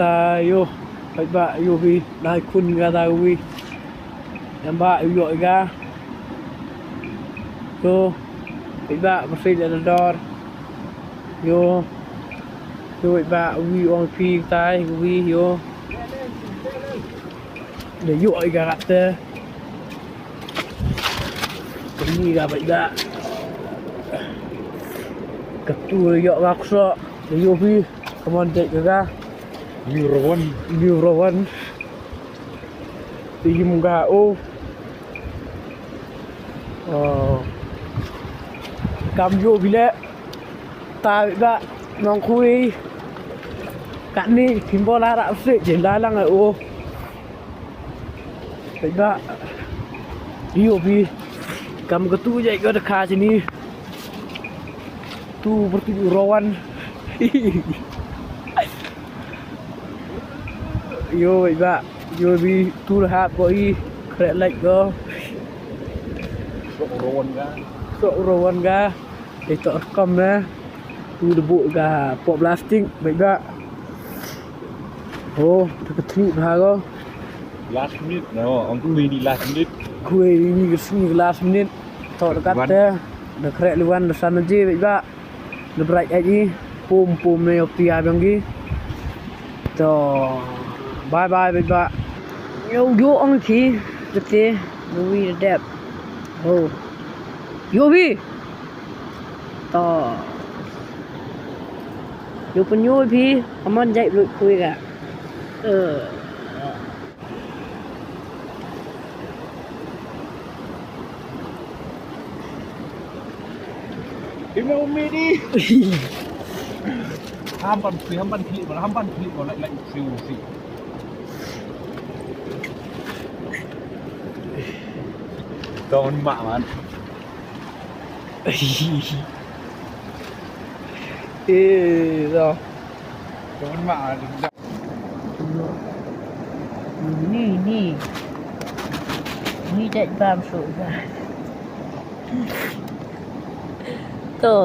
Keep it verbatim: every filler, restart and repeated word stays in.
Ta ïoh, paidbah ïoh phi, dei khun ka ta wi. Ïa ba ïoh ïa ka. Ïoh, paidbah ba sait ïa la dor. Ïoh, ïoh paidbah wi ong phi tai wi ïoh. Da ïoh ïa ka te. Kani ka paidbah. Katu ïoh ka kso. Da ïoh phi. Come on, take ka. New Rowan. New Rowan. Te yim ga o. Oh. Kam ïoh bile. Ta ga nongkhui. Kani kimbol ara se je lalang o. Paidbah. Ïoh phi. Kam katu jai ka da kha sini. Tu bertu Rowan. Ïoh paidbah. Ïoh phi tu hap ko i. Krek lek ko. Sok Rowan ga. Sok Rowan ga. Ito rekam na. Tu da buh ka pop plastik paidbah. Oh, tu ka trip ha ko. Last minute, no, ong khui ni last minute. Khui ni ka sngi last minute. To dekat te. Da krek liwan da sana je paidbah. Da bright aji. Pum pum me opti abang gi. To. Bye bye paidbah. Yo yo ong ki. Kete. Wi dep. Oh. Yo bi. To. Ïoh pynïoh phi, aman jait lut khui ka. Eh. Imo midi. Hampan phi, hampan phi, hampan phi, like, like, phi, phi. Don't mind, man. Eh, dah. Teman mak ada. Ni, ni. Ni tak bang sudah. Tu.